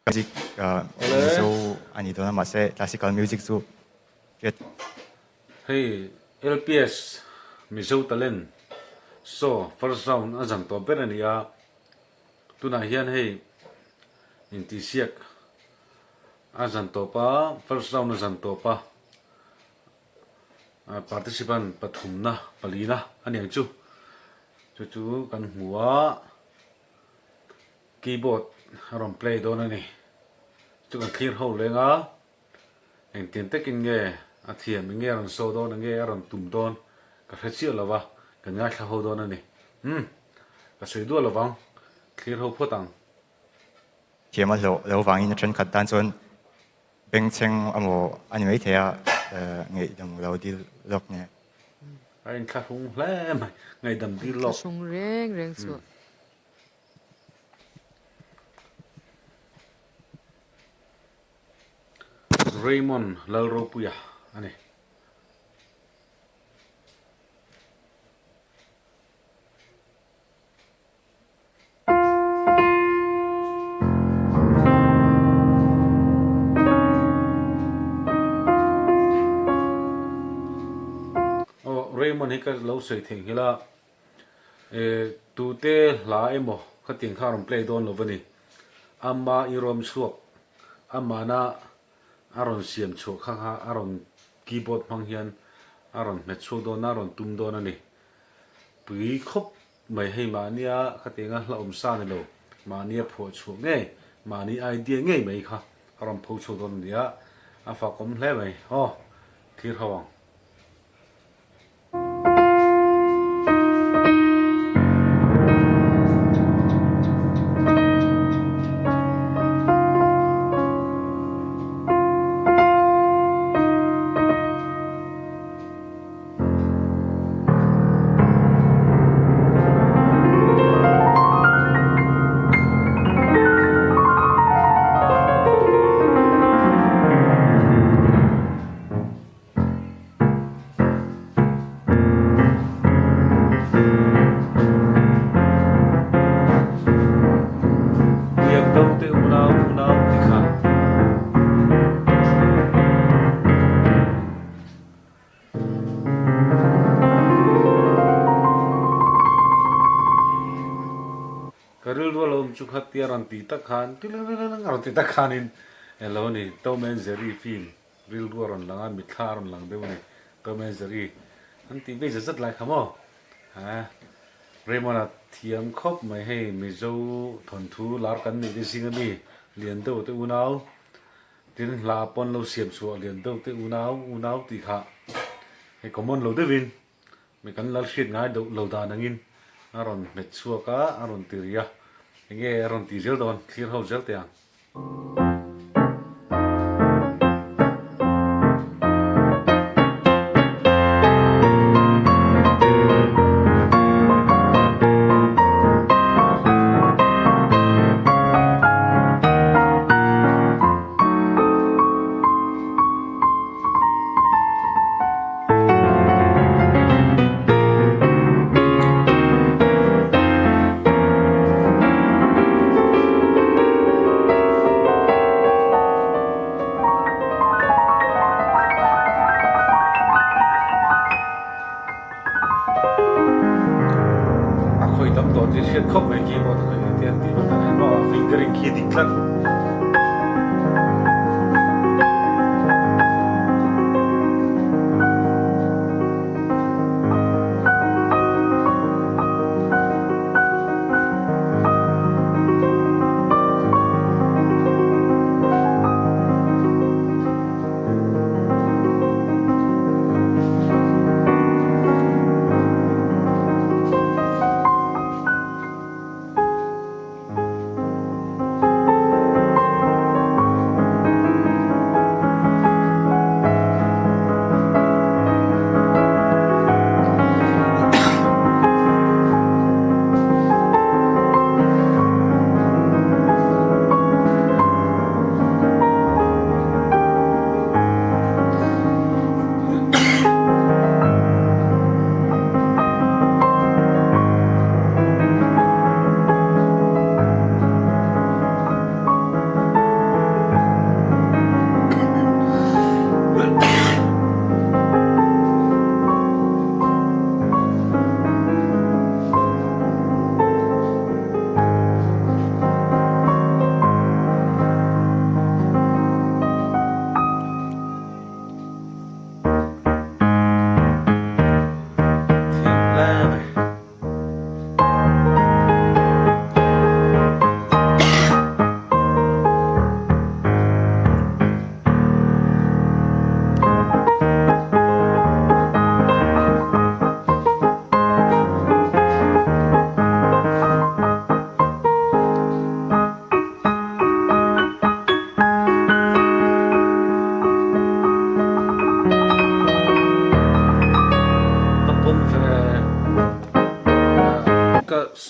Music Mizo a ni dawn a mahse classical music chu hriat. Hei LPS Mizo Talent Show first round a zan tawh ber a ni a, tunah hian hei intihsiak a zan tawp a, first round a zan tawp a, participant pathumna palina a ni ang chu, chu chu kan hmu a. Keyboard a rawn play dawn a ni. Chu kan thlir ho leng a, engtin takin nge a thiam, eng nge a rawn show dawn, eng nge a rawn tum dawn ka hre chiah lo va, kan ngaithla ho dawn a ni. Umm, ka sawi duah lo vang, thlir ho phawt ang. Thiam a hlawh lo vangin a thenkhat tan chuan Bengchheng amaw a ni maithei a, ngaihdam lo dil lawk nge. A inthlahrung hle mai, ngaihdam dil lawk. Thlahrung reng reng chu. Raymond Lalropuia a ni. Aw Raymond hi ka lo sawi theihnghilh a, eh tute hla emaw khatiang kha a rawn play dawn lo va ni. Ama i rawm chhuak, amana a rawn siam chhuah kha kha a rawn keyboard hmang hian a rawn hmet chhuak dawn a, a rawn tum dawn a ni. Pui khawp mai hei mahnia khatianga hla awm sa ni lo, mahnia phuah chhuah ngei, mahni idea ngei mai kha a rawn pho chhuak dawn a ni a, a fakawm hle mai. Aw, thlir ho ang. Lian do te unau unau ti kha. Ka rilru a lo awm chu kha tia rawn ti tak khan tilililileng a rawn ti tak khanin elo ni Tom and Jerry film rilru a rawn lang a, mitthla a rawn lang deuh a ni Tom and Jerry an tih vei zat zat lai kha maw ha Raymond-a thiam khawp mai hei Mizo thawnthu lar kan neih te zing ami lian deuh te unau Tin, hla pawn lo siam chhuah lian deuh te unau unau tih kha hei common lo deuhin mi kan lal hriat ngai deuh lo dan angin a rawn hmet chhuak a, a rawn ti ri a, enge a rawn ti zel dawn thlir ho zel teh ang.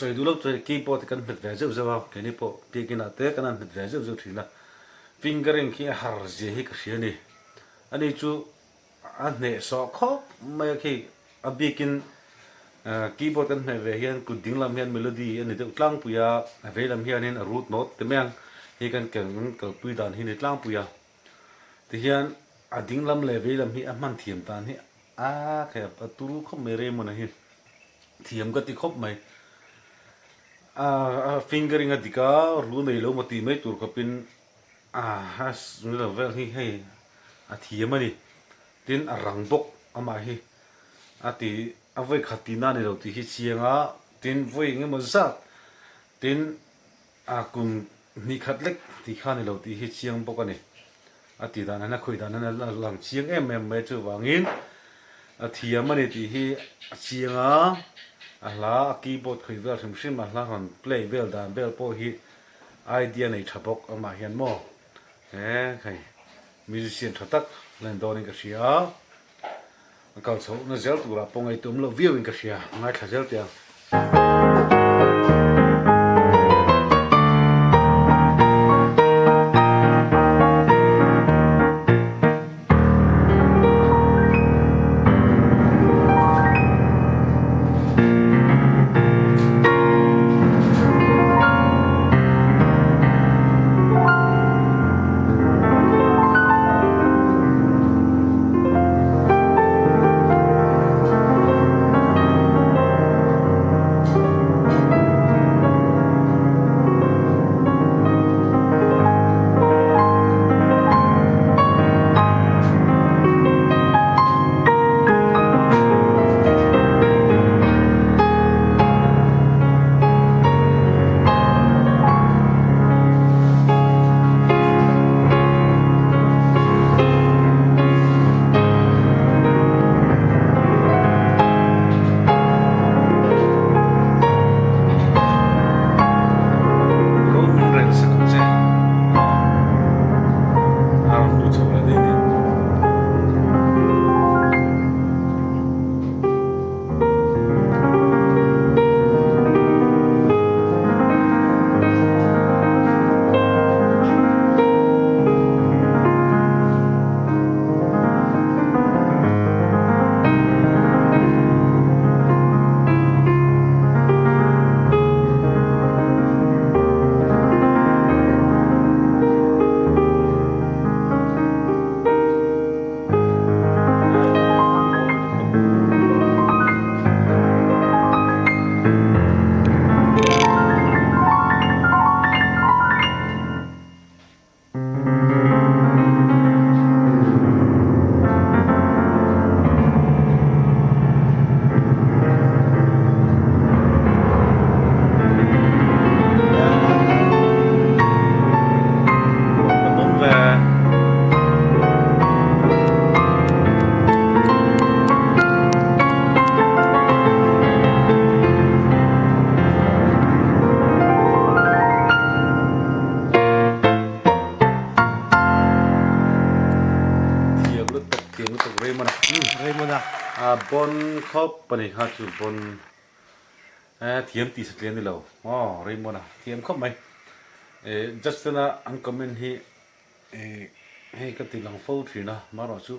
Sawi duh lo chuan keyboard hi kan hmet ve zeuh zeuh a, keini pawh biakin ah te kan han hmet ve zeuh zeuh thin a, fingering khi a har zia hi ka hria a ni. Ani chu a hneh sawh khawp mai a khi a bikin keyboard kan hmeh ve hian kut ding lam hian melody a ni deuh tlangpui a, a vei lam hianin a root note ti mai ang hi kan kalpui dan hi a ni tlangpui a. Tihian a ding lam leh vei lam hi a hman thiam tan hi a khe a turu khawp mai Raymond a hi thiam ka ti khawp mai. A fingering a dik a ru nei lo maw tih mai tur khawpin a ni lo vel hi hei a thiam a ni. Tin a rang bawk amah hi a ti a vawi khat tihna a ni lo tih hi chiang a tin vawi eng emaw zat tin A kum hnih khat lek tih kha ni lo tih hi chiang bawk a ni. A tih dan hian a khawih dan hian a lang chiang em em mai chuvangin a thiam a ni tih hi a chiang a, a hla a keyboard khawih vel hrim hrim a hla rawn play vel dan vel pawh hi idea nei tha bawk amah hian maw he hei musician tha tak len dawnin ka hria a. A kal chhohna zel turah pawh ngaihtuah awm loh viau in ka hria, ngaithla zel teh ang. Ro min rel sak ang che a rawn lut chho leh daih nia. Thiam lutuk thiam lutuk Raymond a Raymond a a bon khawp a ni kha chu bon thiam tih satliah a ni lo aw Raymond a thiam khawp mai Justin a an comment hi hei ka ti lang fo thin a marawh chu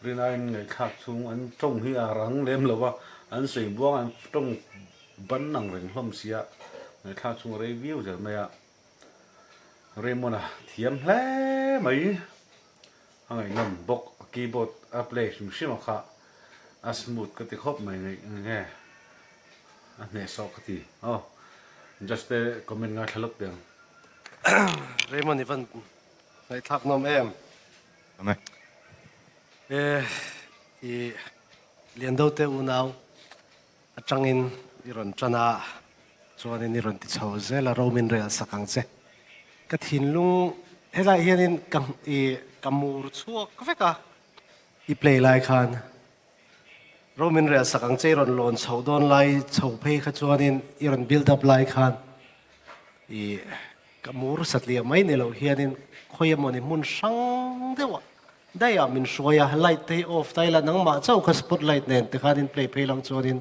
rinaiin ngaihthlak chhung an tawng hi a rang lem lo va an sawi buang an tawng ban ang reng hlawm sia ngaihthlak chhung a rei viau zel mai a. Raymond-a thiam hle mai a ngaihnawm bawk a keyboard a play hrim hrim a kha a smooth ka ti khawp mai ngaih nge a hnehsawh ka ti aw just te comment ngaithla lawk teh ang. Raymond i van ngaihthlak nawm em. Awm e. E i Liando te unau Atangin i rawn tan a, chuanin i rawn ti chho zel a, ro min rel sak ang che. Ka thinlung helaiah hianin ka i ka mur chhuak vek a, i play lai khan ro min rel sak ang che i rawn lawn chho dawn lai chho phei kha chuanin i rawn build up lai khan i ka mur satliah mai ni lo hianin khawi emawni hmun hrang deuh ah Daih ah min hruai a, light te hi off ta ila nangmah chauh kha spot light nen tikhan in play phei lang chuanin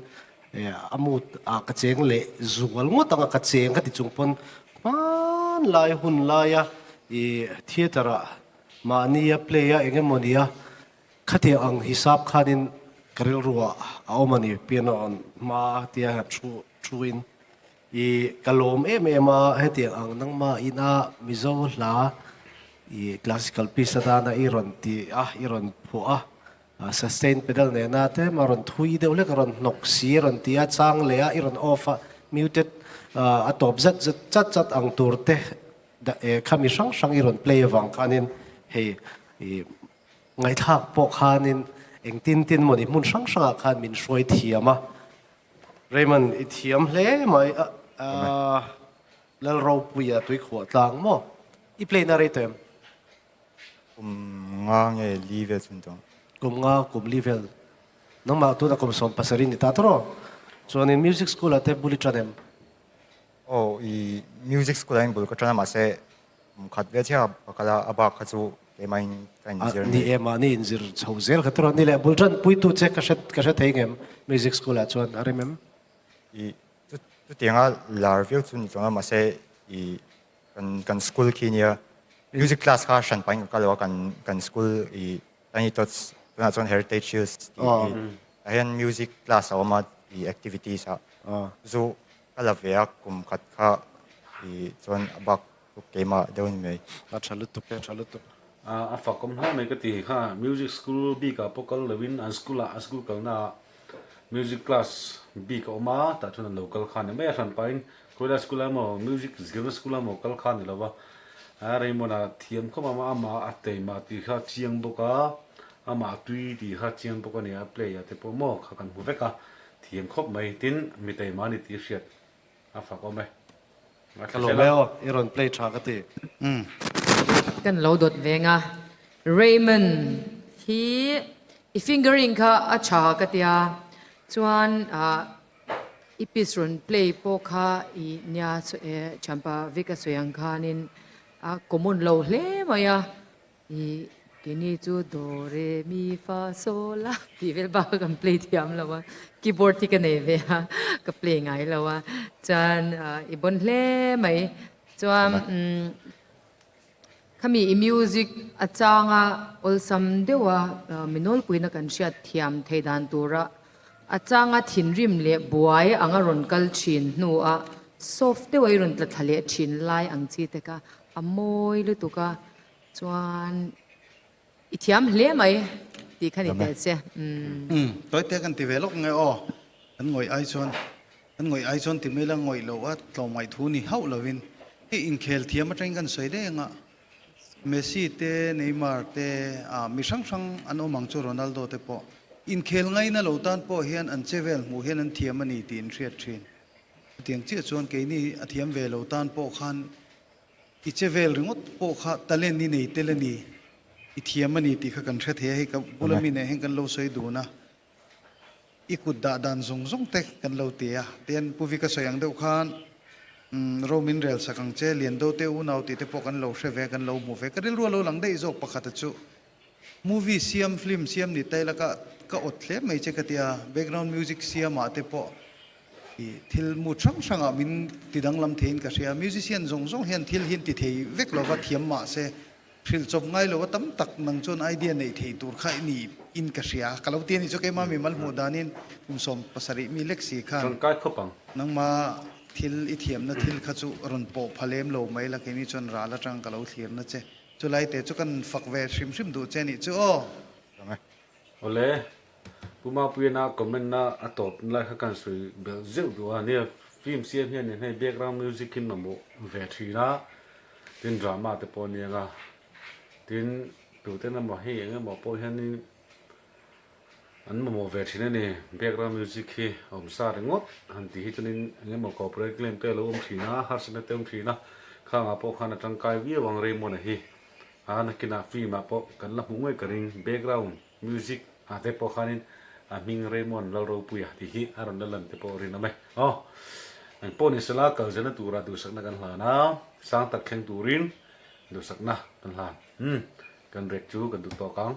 A mood ah ka cheng leh zual ngawt ang a, ka cheng ka ti chung pawn hmanlai hun laia i theatre ah mahnia play a eng emaw nia khatiang ang hisap khanin ka rilru ah a awm a ni piano an hma tia thu thuin i ka lawm em em a hetiang ang nangma ina Mizo hla i classical piece atana i rawn ti a i rawn phuah a. Sustain pedal nena tlem a rawn thui deuh hlek a rawn hnawk si a rawn ti a, chang leh a i rawn off a, muted a tawp zet zet chat chat ang tur te kha mi hrang hrang i rawn play avang khanin hei i ngaihthlak pawh khanin engtin tin mawni hmun hrang hrangah khan min hruai thiam a. Raymond i thiam hle mai a, Lalropuia tuikhuah tlang maw i play na rei tawh em? Kum nga nge li vel chhun tawh? Kum nga, kum li vel. Nangmah tuna kum 70 ni ta tawh. Chuanin music school ah te bul i tan em? Aw, i music school ah hian bul ka tan a, mahse kum khat vel chiah ka kal a, a bak kha chu keimahin ka inzir mai. Ni e, mahni inzir chho zel kha tawh. Ni leh, bul tan puitu che ka hre ka hre thei ngem music school ah chuan a rem em? I chutianga lar viau chu ni chuang a, mahse i Kan kan school khi nia music class kha hran pahin ka kal lo a kan kan school i Tiny Tots tunah chuan Heritage Hills tih hi tah hian music class a awm a i activities ah chu ka la ve a kum khat kha i chuan a bak chu keimah deuh a ni mai. A tha lutuk e, a tha lutuk. A fak awm hle mai ka ti kha music school bik ah pawh kal lo in an school ah a school kalna ah music class bik a awm a tah chuan an lo kal kha a ni mai a hran pahin Kawila school ah emaw music zirna school ah emaw kal kha a ni lo va, a Raymond-a thiam khawp a, amah a teimah tih kha a chiang bawk a, amah a tui tih kha a chiang bawk a ni a, play ah te pawh maw kha kan hmu vek a, thiam khawp mai tin mi teimah a ni tih hriat a fak awm e. Ka lawm e aw, i rawn play tha ka ti. Kan lo dawt veng a, Raymond hi i fingering kha a tha ka tia, chuan ah I piece rawn play pawh kha i nia thianpa Vic a sawi ang khanin a common lo hle mai a, i keini chu do re mi fa sol la tih vel bak a kan play thiam lo a, keyboard hi ka nei ve a ka play ngai lo a, chuan i bon hle mai chuan Khami i music a changa awlsam deuha mi nawlpuina kan hriat thiam thei dan tura a changa thinrim leh buai anga rawn kal thin hnua soft deuha i rawn tla thla leh thin lai ang chi te kha a mawi lutuk a, chuan i thiam hle mai tih kha ni tel che. Umm tawite kan ti ve lawk nge aw, kan ngawih ai chuan Kan ngawih ai chuan ti mai la ngawih loh a tlawmngaih thu ni hauh lovin hei inkhel thiam atangin kan sawi daih anga Messi te Neymar te ah mi hrang hrang an awm ang chu Ronaldo te pawh inkhel ngaina lo tan pawh hian an che vel hmuh hian an thiam a ni tih in hriat thin. Chutiang chiah chuan keini a thiam ve lo tan pawh khan i che vel ringawt pawh kha talent i nei tel a ni i thiam a ni tih kha kan hre thei a hei ka bula mi nen hian kan lo sawi dun a. I kut dah dan zawng zawng te kan lo ti a, tian Pu Vika sawi ang deuh khan ro min rel sak ang che, Liando te unau tih te pawh kan lo hre ve, kan lo hmu ve. Ka rilru a lo lang daih zawk pakhat a chu movie siam, film siam ni ta ila ka ka awt hle mai che ka ti a, background music siam ah te pawh i thil mood hrang hrang ah min ti danglam theiin ka hria. Musician zawng zawng hian thil hi an ti thei vek lova thiam mahse Hrilh chawp ngai lo a tam tak nang chuan idea neih theih tur kha i ni in ka hria. Ka lo ti a ni chu keimah mi mal hmuh danin kum 70 mi lek si khan Tangkai khawp ang. Nangma thil i thiamna thil kha chu rawn pawh pha lem lo mai la keini chuan ral atang ka lo thlirna che. Chulai te chu kan fak ve hrim hrim duh che nih chu aw. Awle, Pu Mapuiana comment na a tawp lai kha kan sawi belh zeuh duh a, nia film siam hian in hei background music hi mamawh ve thin a, tin drama te pawh ania nga, tin tuten emaw hei eng emaw pawh hianin an mamawh ve thin a ni, background music hi a awm sa ringawt han tih hi chuanin eng emaw copyright claim te a lo awm thin a, harsatna te a awm thin a, khangah pawh khan a tangkai viau ang Raymond-a hi. A nakinah film ah pawh kan la hmuh ngei ka ring, background music ah te pawh khanin a hming Raymond Lalropuia tih hi a rawn la lan te pawh rin awm e. Aw, engpawh ni sela kal zelna turah duhsakna kan hlan a, sang tak thleng turin duhsakna kan hlan. Umm, kan rek chu kan duh tawk ang.